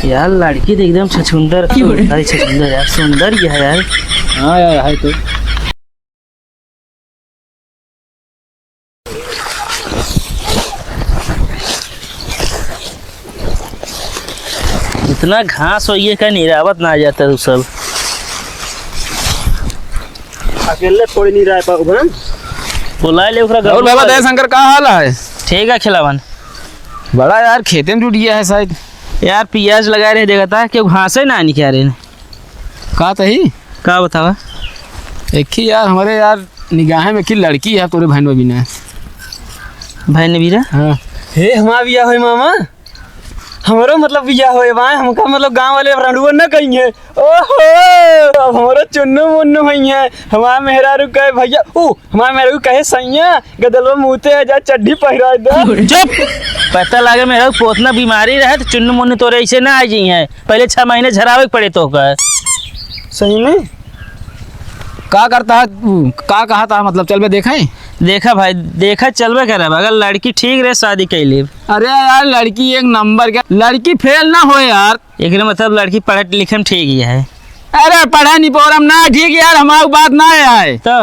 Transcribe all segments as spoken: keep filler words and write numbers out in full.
यार, लड़की तो एकदम छछुंदर, क्यों रे? अरे, छछुंदर यार, सुंदर ही है यार। हाँ यार, है तो। इतना घास होइए का निरावत ना आ जाता तू सब। अकेले थोड़ी नहीं रह पाऊँ, हाँ? बुला ले ओकरा और गबरू बाबा वाले। दया शंकर, का हाल है? ठीक है खिलावन। बड़ा यार खेते में जुट गया है शायद। यार पियाज लगाए रहे, देखा था क्यों घासे ना निकाले। का तही? का बतावा? एक ही यार, हमरे यार निगाहे में की लड़की है तोरे बहन बिना। बहन बीरा? हाँ। हे, हमार बियाह होई मामा, हमरो मतलब बियाह होए बा, हमका मतलब गाँव वाले रंडुआ न कहिए। ओहो, अब हमरो चुन्नू मुन्नू होई है, हमार मेहरारू कहे भैया, ऊ हमार मेहरारू कहे सैया, गदलवा मुँहते है, जा चड्ढी पहिरा दे। चुप! पता लागे मेहरारू पोतना बीमारी रहे तो चुन्नू मुन्नू तोरे ऐसे ना आ जाई हैं। पहले छह महीने झरावे के पड़े तो का। सही में? का करता है तू? का कहा था, मतलब, चलबे देखे? देखा भाई, देखा चलबे करब, अगर लड़की ठीक रहे शादी कैले। अरे यार, लड़की एक नंबर के, लड़की फेल ना होए यार। एकरे मतलब लड़की पढ़े लिखे में ठीक ही है। अरे पढ़े नहीं पोरम ना ठीक यार, हमार बात ना है। तो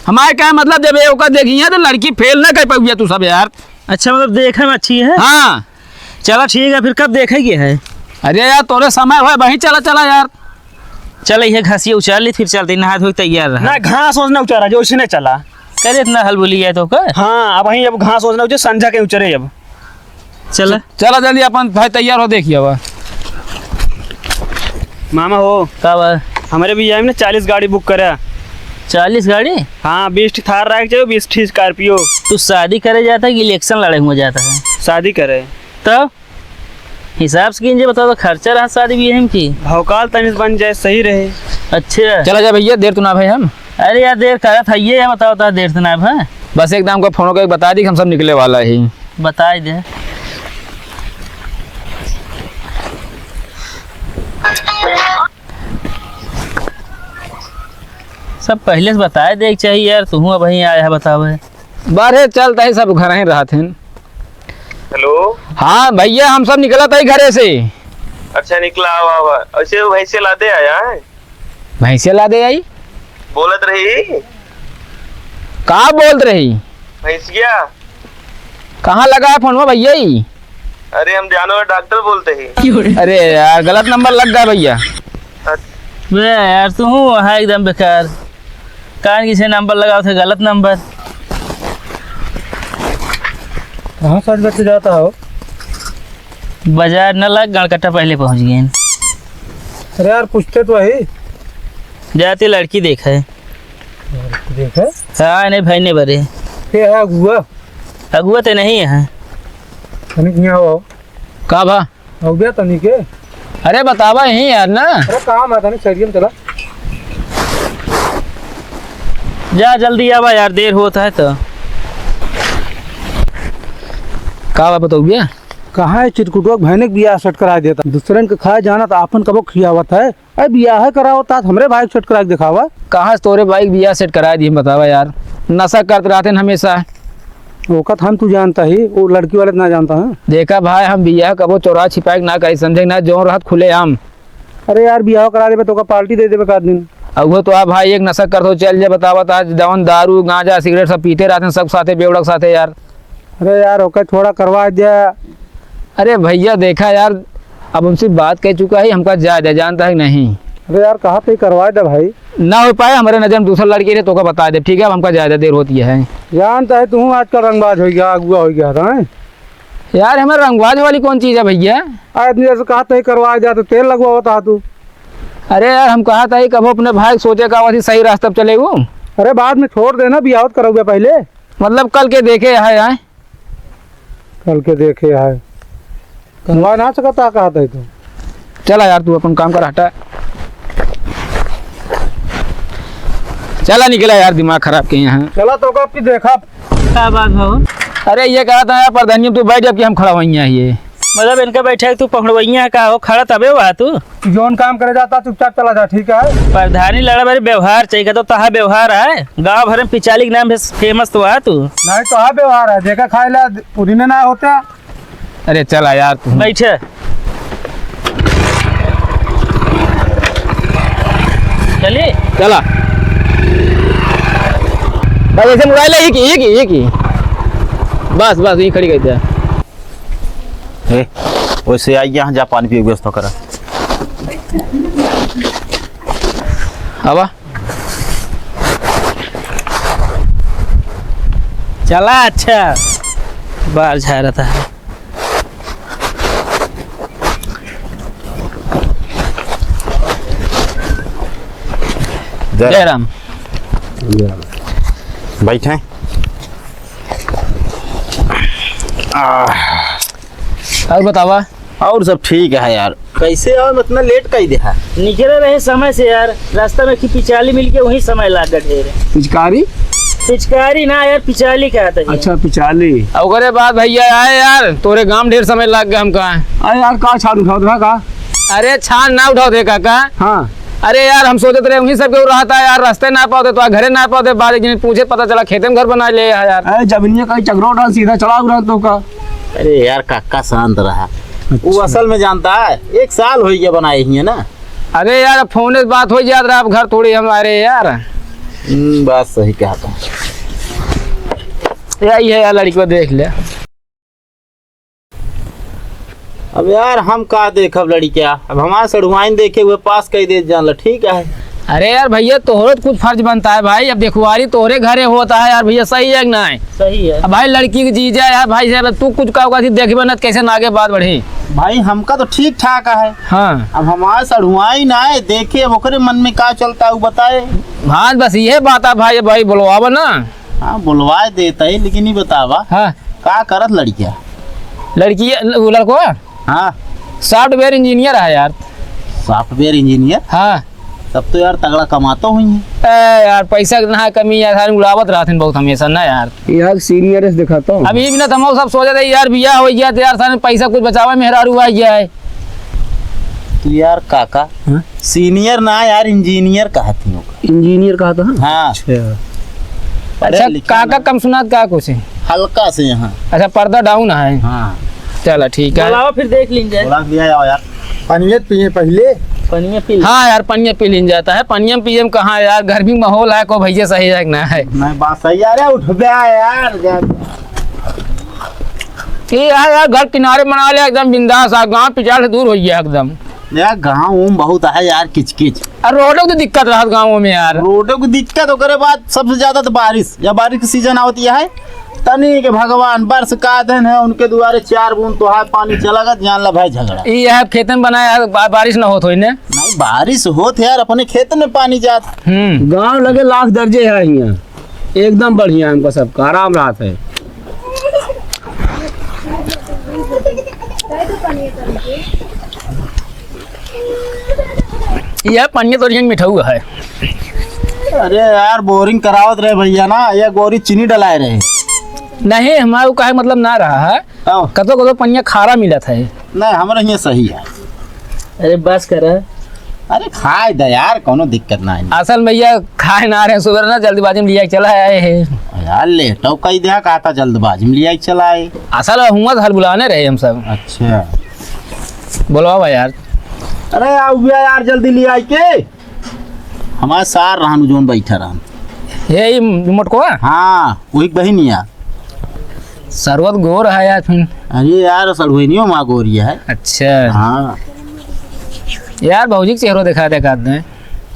हमारे का मतलब, जब ये ओकर देखी है तो लड़की फेल ना कर पाऊँ तू सब यार। अच्छा, मतलब देखे में अच्छी है? हाँ। चला ठीक है, फिर कब देखे के है? अरे यार, तोरे समय होए, वहीं चला, चला यार। चल, ये घासिया उचार ली, फिर चलते, नहा धो के तैयार रहा। ना, घास ओस ना उचारा, जो उसी ने चला। करे इतना हलबुली है तो का? हाँ, अब वहीं अब घास ओस ना उचे, संझा के उचरे अब। चला। चला जल्दी, अपन भाई तैयार हो, देखिए अब। मामा हो। का बा? हमरे बियाह में ना चालीस गाड़ी बुक करे। चालीस गाड़ी? हाँ, बीस ठी थार रहे के चाहिए, बीस ठी स्कॉर्पियो। तू शादी करे जाता है कि इलेक्शन लड़े हुए जाता है? शादी करे। तब हिसाब से कीजिए, बताओ तो खर्चा रहा शादी बियाह में की? भौकाल तनी से बन जाए, सही रहे। अच्छा। चला जा भैया, देर तो ना भाई हम। अरे यार, देर करत है ये, बताओ तो देर तो ना भाई। बस एकदम को फोन करके बता दी कि हम सब निकले वाला ही। बताई दे। सब पहले से बताए दे के चाहिए यार, तू अब वहीं आया है बतावे। बारे चलता ही सब घर ही रहत हैं। हेलो। हाँ भैया, हम सब निकलत ही घरे से। अच्छा निकला, आवा, आवा। ऐसे वो भैंसे लादे आया है। भैंसे लादे आई? बोलत रही। का बोलत रही? भैंसिया। कहाँ लगा है फोनवा भैया ई? अरे हम जानवर डॉक्टर बोलते ही। अरे यार, गलत नंबर लग गया भैया। अच्छा। बे यार, तू हूँ वहाँ एकदम बेकार। कान किसे नंबर लगाओ थे, गलत नंबर। कहाँ सज बच जाता हो? बाजार न लग, गणकट्टा पहले पहुँच गए। अरे यार, पूछते तो वही। जाते लड़की देखे। देखे? हाँ, नहीं भाई, नहीं बरे। के है अगुआ? अगुआ तो नहीं है। तनिक यहाँ आओ। का भा? अगुआ तनिक के? अरे बतावा यहीं यार ना। अरे काम है, तनिक साइड में चला। जा जल्दी आवा यार, देर होता है तो। का बा बताओ भैया? कहाँ है चिरकुटवा के भैने के बियाह सेट करा देता? दूसरन के खाए जाना तो आपन कबो खियावत है। अरे बियाह कराओ तात हमरे भाई के सेट करा के दिखावा। कहाँ से तोरे भाई के बियाह सेट करा दी, हम बतावा यार, नशा करत रहते हैं हमेशा। ओकत हम तू जानता ही, वो लड़की वाले तो ना जानता है। देखा भाई, हम बियाह कबो चोरा छिपा के ना करी, समझे ना, जो रहत खुले आम। अरे यार, बियाह करा देबे तो ओका पार्टी दे देबे का दिन। अब वो तो आ भाई, एक नशा करत हो, चल जा बतावा तात, जवन दारू, गांजा, सिगरेट सब पीते रहते हैं, सब साथे, बेवड़ा के साथे यार। अरे यार, ओके थोड़ा करवा दे। अरे भैया, देखा यार, अब उनसे बात कह चुका है, हमका जाए दे, जानता है कि नहीं? अरे यार, कहा तो करवा दे भाई। ना हो पाए, हमारे नजर में दूसरा लड़की रहे तो ओका बता दे, ठीक है? अब हमका जाए दे, देर होती है। जानता है तू आजकल रंगबाज हो गया, अगुआ हो गया था, हैं? यार, हमें रंगबाज वाली कौन चीज है भैया? अरे इतनी देर से कहा तो करवा दे, तो तेल लगवा होता तू। अरे यार, हम कहा था कि कबो अपने भाई को सोचे का वैसे सही रास्ता पे चले वो। अरे बाद में छोड़ देना, बियाह तो करोगे पहले। मतलब कल के देखे है, आए? कल के देखे है। करवा ना सकता, कहा था तू। चला यार, तू अपन काम कर, हटा। चला निकला यार, दिमाग खराब के यहाँ। चला तो का आपकी देखा। का बात हो? अरे ये कहा था यार, प्रधानी, तू बैठ, जबकि हम खड़ा हुई हैं ये। मतलब इनका बैठे तू पकड़वैया है का हो? खड़ा तबे हुआ तू। जौन काम करे जाता चुपचाप चला जा, ठीक है? प्रधानी लड़ा बारी, व्यवहार चाहिए, तो तहा व्यवहार है। गांव भर में पिचाली के नाम से फेमस तो है तू। नहीं तो है व्यवहार है, देखा खाए ला पूरी में ना होता। अरे चला यार तू। बैठे। चली? चला। बस ऐसे मुड़ा ले, एक ही, एक ही, एक ही। बस, बस, यहीं खड़ी कर दे। ए, वैसे आई यहाँ, जा पानी पिए व्यवस्था करा। आवा। चला, अच्छा। बाहर जा रहा था। जय जय राम। राम। बैठे। आह। और बतावा? और सब ठीक है यार। कैसे यार, इतना लेट कई देहा? निकले रहे समय से यार, रास्ता में की पिचाली मिल के वहीं समय लाग गए ढेर। पिचकारी? पिचकारी ना यार, पिचाली कहत है। अच्छा, पिचाली। ओकरे बाद भैया आए यार, तोरे गांव ढेर समय लाग गए हमका। अरे यार, का छान उठावत रहा का? अरे छान ना उठावत रहे काका। हाँ। अरे यार, हम सोचत रहे वहीं सब केहू रहता है यार, रास्ते ना पावत, तो घरे ना पावत, बाद एक दिन पूछे पता चला खेते में घर बना ले है यार। अरे जमीनिया कहीं चकरोट है, सीधा चला उड़ा तो का। अरे यार काका शांत रहा, वो अच्छा। असल में जानता है, एक साल हो गया बनाए ही है ना। अरे यार, अब फोन से बात हो जात रहा, अब घर थोड़ी हम आ रहे यार। हम्म, बात सही कहा था। यही है यार, लड़की को देख ले। अब यार हम का देखब लड़किया, अब हमारे सढ़ुआइन देखे हुए पास कई दे जान ला, ठीक है। अरे यार भैया, तोहरो तो कुछ फर्ज बनता है भाई, अब देखवारी तोहरे घरे होता है यार भैया, सही है कि नहीं? सही है। अब भाई लड़की की जीजा है यार भाई, साहब तू कुछ का होगा, देखबे ना कैसे ना आगे बात बढ़ी। भाई हमका तो ठीक ठाक है। हाँ। अब हमारे सढ़ुआइन आए देखे, अब ओकरे मन में का चलता है वो बताए। हाँ बस ये बात है भाई, भाई बोलवावा ना। हाँ बोलवाए देता है, लेकिन ये बतावा। हाँ। का करत लड़किया? लड़की, वो लड़को? हाँ। सॉफ्टवेयर इंजीनियर है यार। सॉफ्टवेयर इंजीनियर? हाँ। तब तो यार तगड़ा कमाता हुई है। ए यार, पैसा के ना कमी यार, सारे उड़ावत रहत हैं बहुत हमेशा ना यार। यार सीनियर से दिखाता हूँ। अभी भी ना तमाम सब सोचत है यार, बियाह हो गया तो यार सारे पैसा कुछ बचावे, मेहरारू आ गया है। तू यार काका, हाँ? सीनियर ना यार, इंजीनियर कहा थी ओका। इंजीनियर कहा था? हाँ। अच्छा। पढ़े अच्छा, लिखे काका ना। कम सुनात का कुछ है? हल्का से यहाँ। अच्छा, पर्दा डाउन है। हाँ। चला ठीक है। बुलाओ फिर देख लीन जाए। बुला लिया जाओ यार। पनिया पिए पहले। पनिया पी ले। हाँ यार, पनिया पी लीन जाता है। पनिया में पिए में कहाँ यार, गर्मी माहौल है, को भैया सही है कि ना है? नहीं, बात सही है। अरे उठ बे यार, जा। ये है यार, घर किनारे बना लिया एकदम बिंदास, आ गाँव पिछाड़ से दूर हो गया एकदम। यार गाँव में बहुत है यार किचकिच। और रोडों की तो दिक्कत रहत गाँवों में यार। रोडों की दिक्कत, ओकरे बाद सबसे ज्यादा तो बारिश, या बारिश की सीजन आवती है, तनी के भगवान बरस का दिन है, उनके दुआरे चार बूंद तो है पानी चला गया, जान ला भाई झगड़ा। ये है खेतन बनाया है, बा-, बारिश ना होत होई ने। नहीं, बारिश होत है यार, अपने खेत में पानी जात। हम्म। गाँव लगे लाख दर्जे है यहाँ, एकदम बढ़िया हमको सबका आराम रहत है। यह पनिया तो रिंग मिठाऊ है। अरे यार, बोरिंग करावत रहे भैया ना, ये गोरी चीनी डलाए रहे। नहीं, हमारा वो काहे मतलब ना रहा है। आओ। कतो कतो पनिया खारा मिलत है। नहीं, हमरा हियाँ सही है। अरे बस कर। अरे खाए द यार, कोनो दिक्कत ना है। असल में भैया खाए ना रहे, सुबह ना जल्दबाजी में लिया के चला आए हैं। यार लेटो कई दिया, कहा था जल्दबाजी में लिया के चला आए। असल हुआ तो हल बुलाने रहे हम सब। अच्छा। बोलवावा यार। अरे आओ भैया यार, जल्दी ले आई के। हमारे सार रहन जोन बैठा रहन। ये ई मोटको है? हाँ, वही बहिनिया। सरवत गोर है यार फिर। अरे यार, सड़ुआइनियो माँ गोरिया है। अच्छा। हाँ। यार भौजी के चेहरो दिखा दे काट दे।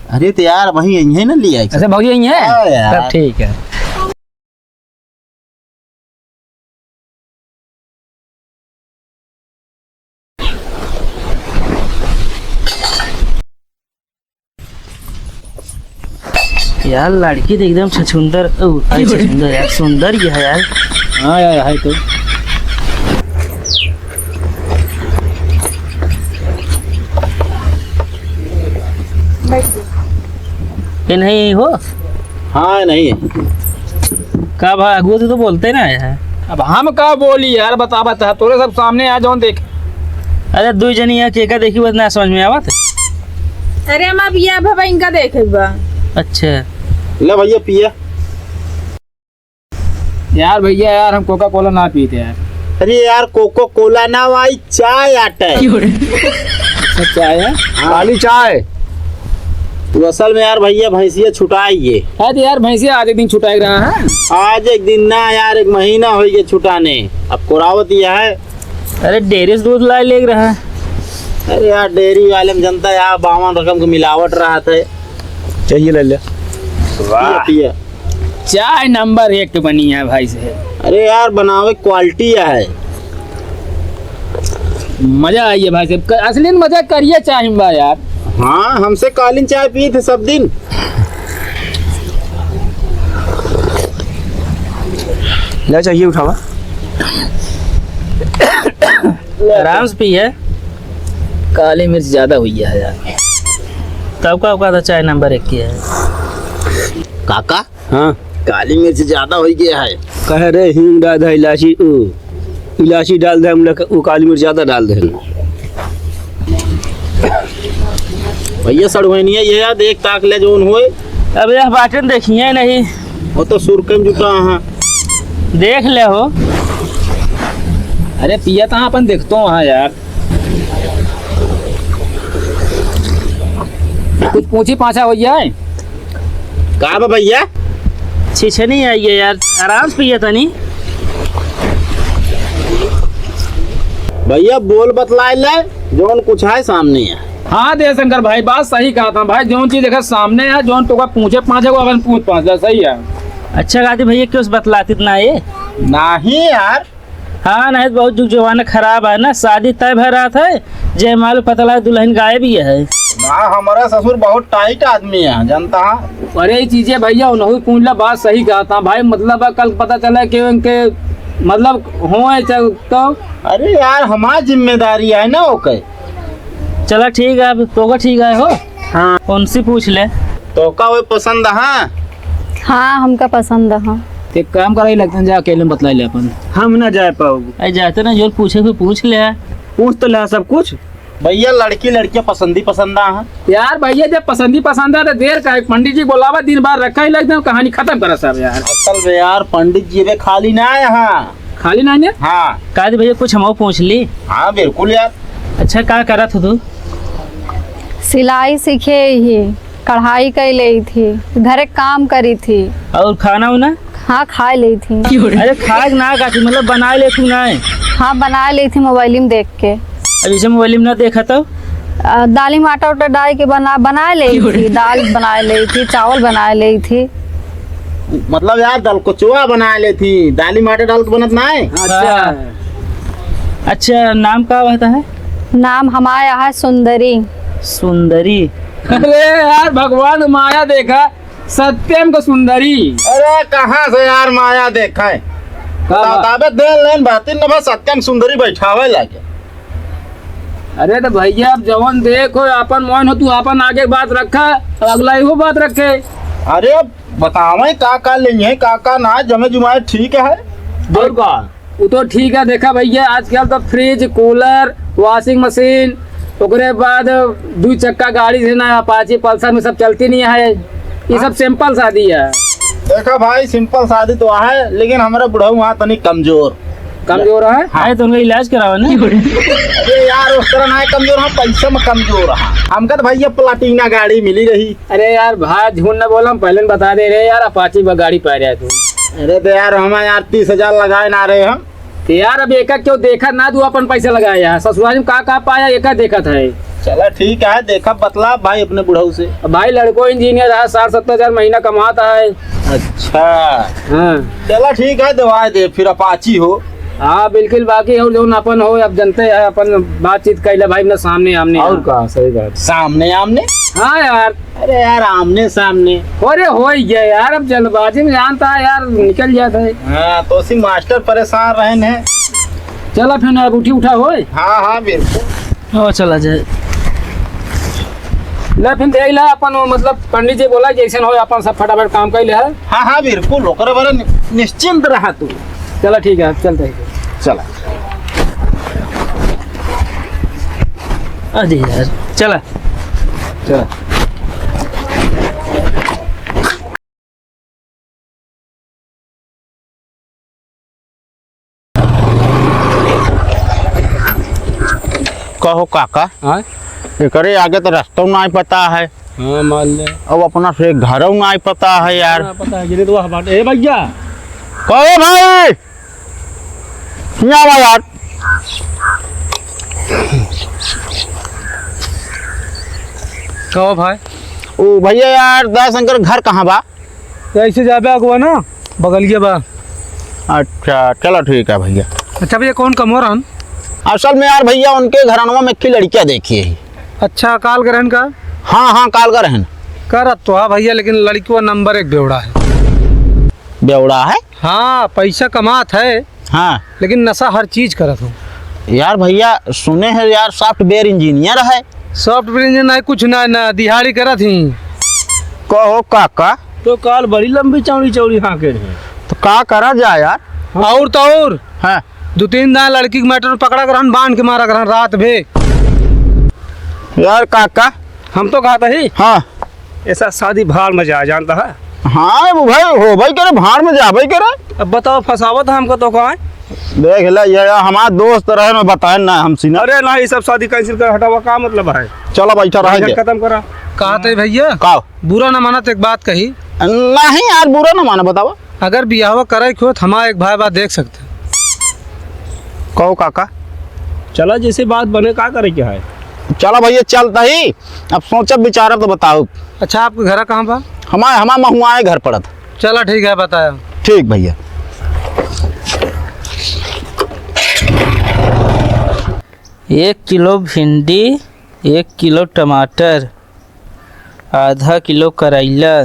अरे तो यार, वही यही है ना लिया। अच्छा, भौजी यही है? हाँ यार। तब ठीक है। यार, लड़की तो एकदम छछुंदर, ओ, अरे, छछुंदर यार, सुंदर ही है यार। हाँ यार, है तो। ये नहीं हो? हाँ, नहीं। का भा, अगुआ, तू तो बोलते ना है। अब हम का बोली यार, बता, बता, तोरे सब सामने आ जाओ, देख। अरे, दुई जनी यहाँ केका देखी, बस ना समझ में आवत। अरे, हम अब ये भवा इनका देखे बा। अच्छा। ले भैया, पिया। यार भैया, यार, हम कोका कोला ना पीते यार। अरे यार, कोको कोला ना भाई, चाय आटे। क्यों रे? अच्छा, चाय है? हाँ। काली चाय। वो असल में यार भइया, भैंसिया छुटाई है। अरे यार, भैंसिया आज एक दिन छुटाई रहा है। आज एक दिन ना यार, एक महीना होइ गया छुटाने। अब कोरावत यह है। अरे, डेयरी से दूध लाए लेग रहा है। अरे यार, डेयरी वाले में जनता यार, बावन रकम के मिलावट रहत है। चाहिए ले ले। वाह। पिया, पिया। चाय नंबर एक बनी है भाई साहब। अरे यार, बनावे quality है। मजा आई है भाई साहब, क-, असली में मजा करिए चाय में बा यार। हाँ, हमसे कालीन चाय पिए थे सब दिन। ले, चाहिए उठावा। आराम से पिए। काली मिर्च ज्यादा हुई है यार। तब का, का तो चाय नंबर एक की है। काका, हाँ। काली मिर्च ज्यादा होइ गया है। कह रहे हींग डाल दे, इलायची, उ, इलायची डाल दे, हम लोग वो काली मिर्च ज्यादा डाल दे। भइया, सड़ुआइनिया ये यार, देख ताक ले जौन होए। अब यह बाटन देखिए नहीं। वो तो सुरके में जुटा है। देख ले हो। अरे पिया, तो अपन देखतो वहाँ यार। कुछ पूछी पाछा होइ जाए। का बा भइया? छीछे नहीं आई है यार, आराम से पिया तनी। भइया बोल बतलाए ले, जौन कुछ है सामने है। हाँ देव शंकर भाई, बात सही कहा था भाई, जौन चीज देखा सामने है, जौन तोका पूछे पाछे को अपन पूछ पाछा, सही है। अच्छा गादी भइया, क्यों बतलाती इतना ये? नहीं यार, हाँ, नहीं तो बहुत जुग जमाना खराब है ना, शादी तय भय रहत है, जयमाल पता लगा दुल्हन गायब ही है। ना, हमारा ससुर बहुत tight आदमी है, जानता है। अरे, ये चीजें भइया, उन्होंने पूछ ला, बात सही कहा था भाई, मतलब, कल पता चला कि उनके, मतलब, होए चाहे तो। अरे यार, हमार जिम्मेदारी है ना, ओके। चला ठीक है, अब तोका ठीक है हो। हाँ। उनसे पूछ ले। तोका वो पसंद है? हाँ, हमका पसंद है। एक काम करा, लगता जा अकेले में बतलाई ले अपन। हम ना जाए पाओ। अरे जाते ना, जो पूछे फिर पूछ ले। पूछ तो ले सब कुछ। भइया, लड़की लड़कियां पसंद ही पसंद है। यार भइया, जब पसंद ही पसंद है तो देर का है? पंडित जी बोलावा, दिन भर रखा ही लगता है, कहानी खत्म करा सब यार। असल में यार, पंडित जी अबे खाली ना आए हैं। खाली ना आए? हाँ। का जी भइया, कुछ हम पूछ ली? हाँ, बिल्कुल यार। अच्छा, का करत हो तू? सिलाई सीखे ही, कढ़ाई कर ले थी, घरे काम करी थी। और खाना उना? हाँ, खा ले थी। अरे, खाए ना का थी, मतलब, बनाए ले तू ना? हाँ, बनाए ले थी मोबाइल में देख के। अब इसे मोबाइल में ना देखा तो? अ, दाली में आटा उटा डाल के बना, बनाए ले थी, दाल बनाए ले थी, चावल बनाए ले थी। मतलब यार, दलकुचवा बनाए ले थी, दाली में आटा डाल के बनत ना है? अच्छा। हाँ। अच्छा, नाम का होता है? नाम हमारा है सुंदरी। सुंदरी। अरे यार, भगवान माया देखा, सत्यम को सुंदरी। अरे कहाँ से यार माया देखा है? का बा-, बताबे दे लेन बातिन न भाई, सत्यम सुंदरी बैठावे लागे। अरे तो भइया, अब जवन देखो, आपन मन हो, तू आपन आगे बात रखा, अगला इहो बात रखे। अरे बतावे का का लेंगे, का का ना, जमे जुमाए ठीक है। और का? वो तो ठीक है, देखा भइया, आजकल तो फ्रिज, कूलर, वॉशिंग मशीन, ओकरे बाद दुई चक्का गाड़ी से ना, अपाची, पल्सर में सब चलती नहीं है, ये सब सिंपल शादी है। देखा भाई, सिंपल शादी तो है, लेकिन हमारा बुढ़ऊ वहाँ तनी कमजोर। कमजोर है? हाँ। अरे तो उनका इलाज करावा ना। अरे यार, उस तरह ना है कमजोर, हम पैसे में कमजोर है। हमका तो भइया प्लाटिना गाड़ी मिली रही। अरे यार भाई, झूठ न बोला, हम पहले न बता दे रहे यार, अपाची ब-, गाड़ी पा रहा तू। अरे तो यार, हम यार तीस हजार लगाए ना रहे हम। तो यार, अब एका क्यों देखा ना, तू अपन पैसा लगाया यार, ससुराल में का का पाया, एका देखत है। चला ठीक है, देखा बतला भाई अपने बुढ़ऊ से। अब भाई, लड़को इंजीनियर है, साठ सत्तर हजार महीना कमाता है। अच्छा। हाँ। चला ठीक है, दवाई दे फिर, अपाची हो। हाँ बिल्कुल, बाकी और जौन अपन हो, अब जनते हैं, अपन बातचीत कैले भाई, अपना सामने आमने। और का, सही बात। सामने आमने? हाँ यार। अरे यार, आमने सामने। अरे हो ही गया यार, अब जल्दबाजी में जानता है यार, निकल जाता है। हाँ, तो सी मास्टर परेशान रहन है। चला फिर अब उठी उठा होए। हाँ, हाँ, बिल्कुल। हाँ, चला जाए। ले फिर देख ला अपन, वो मतलब पंडित जी बोला जैसन हो अपन सब फटाफट काम कर ले है। हाँ, हाँ, बिल्कुल, ओकरे बारे नि-, निश्चिंत रहा तू। चला ठीक है, अब चलते हैं। चला। अरे यार, चला। चला। कहो काका, हाँ? एकरे आगे तो रस्तौ नाहीं पता है। हाँ, मान ले। अब अपना से घरौ नाहीं पता है यार। ना पता है, गिरे तो वह बात। ए भैया। कहो भाई। हियाँ आवा यार। कहो भाई। ओ भैया यार, दयाशंकर घर कहाँ बा? तो ऐसे जाबे अगुआ ना, बगलिया बा। अच्छा, चलो ठीक है भैया। अच्छा भैया, कौन कमवा रहन? असल में यार भैया, उनके घरनवा में एक लड़किया देखी है। अच्छा, काल ग्रहण का? हाँ, हाँ, काल ग्रहण। करत तो हाँ भैया, लेकिन लड़किया नंबर एक बेवड़ा है। बेवड़ा है? हाँ, पैसा कमात है। हाँ। लेकिन नशा हर चीज करत हो। यार भैया, सुने हैं यार, software engineer है। Software engineer नहीं, कुछ ना, ना, दिहाड़ी करत ही। कहो काका। तो काल बड़ी लंबी चौड़ी चौड़ी हाँके रहे। तो का करा जाए यार? और तो और। हाँ। दो तीन दाएँ लड़की के matter में पकड़ा करन, बांध के मारा करन रात भे। यार काका। हम तो कहत ही। हाँ। ऐसा शादी भाड़ में जाए, जानता है? हाँ, वो भाई, होबे करे, भाड़ में जाबे करे। अब बताओ, फंसावत है हमको तो का है? देख ले, ये हमार दोस्त रहे, मैं बताए ना, हमसे ना। अरे ना, ये सब शादी cancel कर, हटावा, का मतलब है? चलो, बैठा रह झंझट गया। खत्म करा। कहत ही भैया? का? बुरा ना माना तो एक बात कही। नहीं यार, बुरा ना माना, बतावा। अगर बियाहवा करे के हो, तो हमार एक भाई बा, देख सकते हैं। कहो काका। चला, जैसे बात बने, का करे के है? चला भैया, चलता ही। अब सोचब विचारब तो बताओ। अच्छा, आपके घर कहाँ बा? हमार, हमार महुआए घर पड़त। चला, ठीक है, बताया। ठीक भैया। एक किलो भिंडी, एक किलो टमाटर, आधा किलो करैला,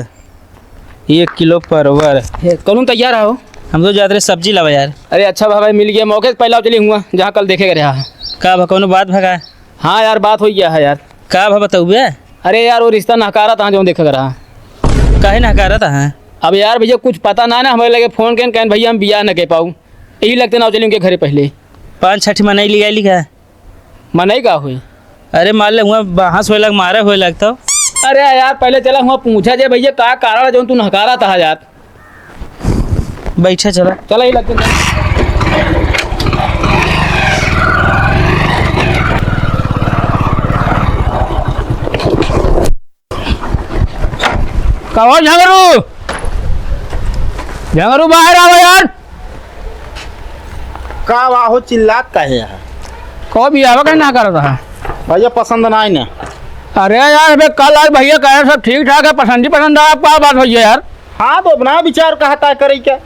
एक किलो परवर। हे, कौन तैयार हो? हम तो जात रहे सब्जी लावा यार। अरे अच्छा भा भाई, मिल गया मौके से पहला, चलिए हुआ जहाँ कल देखे गए रहा। का भा, कौनो बात भा का? हाँ यार, बात हो गया है यार। का भा बतउबे? अरे यार, वो रिश्ता नहकारा था जो देखे गए रहा। काहे नहकारा था? अब यार भैया, कुछ पता ना ना, हमारे लगे फोन करें, कहें भैया हम बियाह न कर पाऊ, यही लगते ना, चलिए उनके घरे पहले। पाँच छठी मनई लिया लिखा। मनई का होई? अरे मान ले, हुआ बहस होए लग, मारे होए लग तो। अरे यार, पहले चला हुआ पूछा जे भैया, का कारण है जौन तू नहकारा था यार? बैठे चला। चला, ये लगते हैं। कहो झंगरू, झंगरू बाहर आओ यार। का वाहो चिल्लात काहे है? कहो बियाहवा काहे ना करत है? भैया पसंद ना आई ना। अरे यार, अबे कल आज भैया कहे सब ठीक ठाक है, पसंद ही पसंद है, अब का बात होई है यार? हाँ, तो अपना विचार कहा तय करे क्या?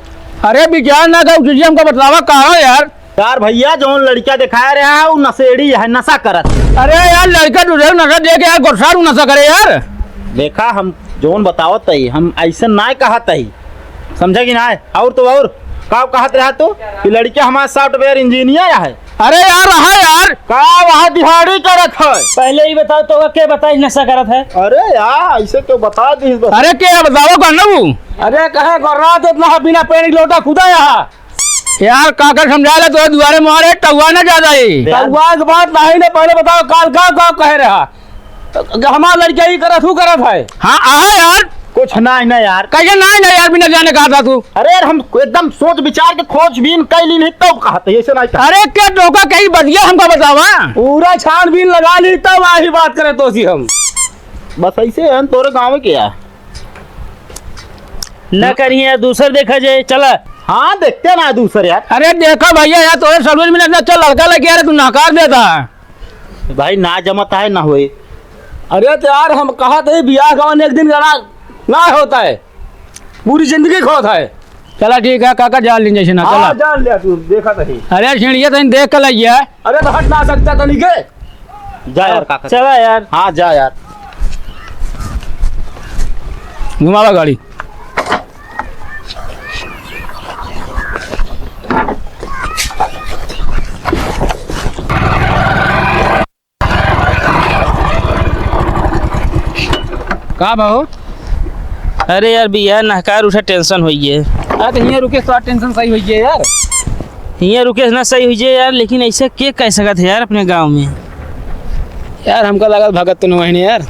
अरे विचार ना कर, तुझे हमको बतलावा कहाँ यार? यार भैया, जौन लड़का दिखाया रहा है, वो नशेड़ी है, नशा करत। अरे यार, लड़का दूसरे को नशा दे के यार, गुस्सा नशा करे यार। देखा, हम जौन बतावत हई, हम ऐसे ना कहत हई, समझे कि ना? और तो और, का कहत रहा तू कि लड़का हमारा software engineer है? अरे यार, रहा यार। का वहाँ दिहाड़ी करत है? पहले ही बताओ तो, के बताई नशा करत है? अरे यार, ऐसे क्यों बता दी बस? अरे के बताओ का ना वो? अरे कहे को रात इतना बिना पेड़ की लोटा कूदा यहाँ। यार, काकर समझा ले, तोरे दुआरे मुहारे टउआ ना ज्यादा ही। यार। टउआ के बात नहीं ने, पहले बताओ, काल का, का कहे रहा? हमार लड़का ही करत, हु करत है। हाँ, आहा यार। कुछ नहीं ना यार। कहिए नहीं ना यार, बिना जाने कहा था तू। अरे यार, हम एकदम सोच विचार के खोजबीन कैली नहीं, तब कहा था, ऐसे नहीं कहा। अरे, के धोखा कहीं बतिया हमका बतावा। पूरा छानबीन लगा ली, तब आही बात करे तो सी हम। बस ऐसे है, तोरे गाँव के यार। न करिए यार, दूसर देखा जाए, चला। हाँ, देखते ना दूसर यार। अरे देखा भैया, यार तोरे समझ में ना अच्छा लड़का लेके यार तू नकार देता है। भाई ना जमत है ना होए। अरे तो यार हम कहा थे बियाह गवन एक दिन गड़ा ना होता है, पूरी जिंदगी खोता है। चला ठीक है काका, जान लीन जैसे ना, हाँ, चला। जान लिया तू, देखा तो ही। अरे छिड़िया तो देख के लइया। अरे तो हट ना सकता तनी के। जा यार काका। चला यार। हाँ, जा यार। घुमावा गाड़ी। का भाव? अरे यार, बियाह नहकार उठा, tension होइए। अरे तो हियाँ रुके, तो tension सही होइए यार। हियाँ रुके ना सही होइए यार, लेकिन ऐसे के कह सकत है यार अपने गाँव में? यार, हमका लागत भगत तो नहीं है यार।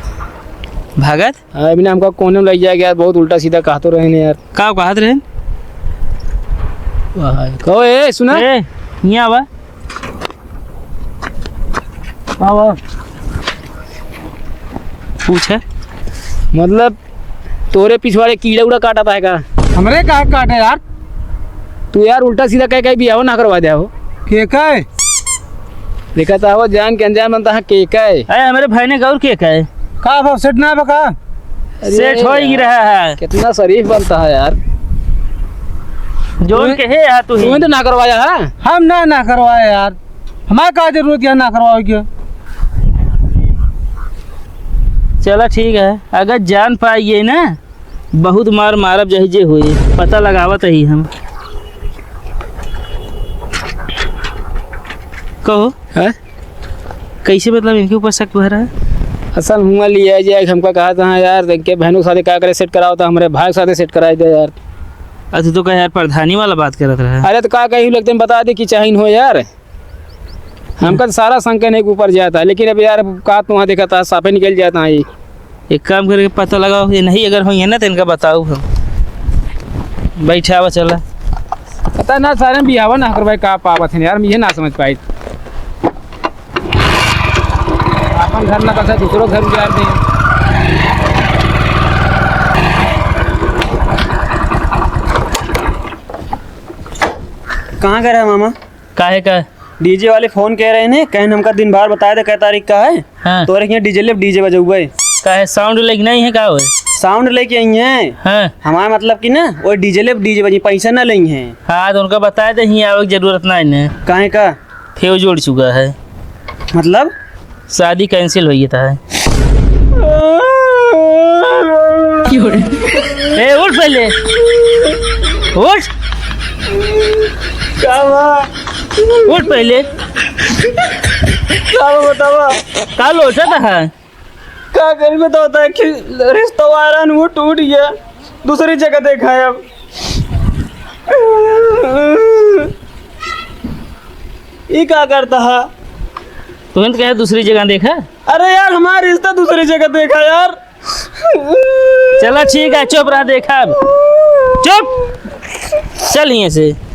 भगत? हाँ, अभी ना हमका कोने में लग जाएगा यार, बहुत उल्टा सीधा कहा तो रहे हैं यार। का कहत रहे? वाह, कहो, ए, सुना? ए, हियाँ आवा। आवा। पूछे? मतलब, तोरे पिछवाड़े कीड़ा उड़ा काटत है का? हमरे का काटे यार? तू यार उल्टा सीधा कह, कह बियाह ना करवा दे हो। के कहे? देखा था वो जान के अनजान बनता है, के कहे? अरे, हमरे भाई ने गौर के कहे? का बाप सेठ ना बका? अरे सेठ हो ही यार, रहा है। कितना शरीफ बनता है यार। जोन तू, के है यार तू ही। तू ही तो ना करवाया है। हम ना, ना करवाया यार। हमारे का जरूरत है ना करवावे के? चला ठीक है, अगर जान पाइए ना, बहुत मार मारब, जही जे होए, पता लगावत ही हम। कहो, हैं? कैसे, मतलब, इनके ऊपर शक भरा है? असल हुआ लिया जाए, हमका कहा था यार, इनके बहनों के साथ का करे, सेट कराओ तो हमारे भाई के साथ सेट कराई दे यार। अरे, तू तो कहे यार, प्रधानी वाला बात करत रहा। अरे, तो का कही, लगते बता दे कि चाहिन हो यार। हमका तो सारा संकन एक ऊपर जाता है, लेकिन अब यार, अब का तो वहाँ देखा था, साफे निकल जाता है। एक काम करके पता लगाओ, ये नहीं अगर होइहैं ना, तो इनका बताओ हम। बैठा हुआ चला। पता ना, सारे बियाह ना कर भाई, का पावत है यार, हम ये ना समझ पाई। अपन घर ना बसा, दूसरों घर उजाड़ दे। कहाँ गए रहे मामा? काहे का? डीजे वाले फोन कह रहे हैं, कहन हमका दिन भर बताए दे, कै तारीख का है। हाँ। तोरे के यहाँ डीजे ले, डीजे बजउबे। काहे, साउंड लेके नहीं है का होए? साउंड लेके आई हैं। हाँ। हमारा मतलब कि ना, वो डीजे ले, डीजे बजी, पैसा ना लेई हैं। हाँ, तो उनका बताए दे, हियाँ आवे के जरूरत ना है ना। काहे का? फ्यूज उड़ चुका है। मतलब? शादी कैंसिल होइए था है। ए, उठ पहले, उठ। का बा? उठ पहले। का बा बतावा? का लोटा था है? का करी बतावा था कि रिश्ता वायरन वो टूट गया, दूसरी जगह देखा है अब। ई का करता है? तुरंत कहे दूसरी जगह देखा? अरे यार, हमारा रिश्ता दूसरी जगह देखा यार। चला ठीक है, चुप रहा, देखा अब। चुप, चल यहाँ से।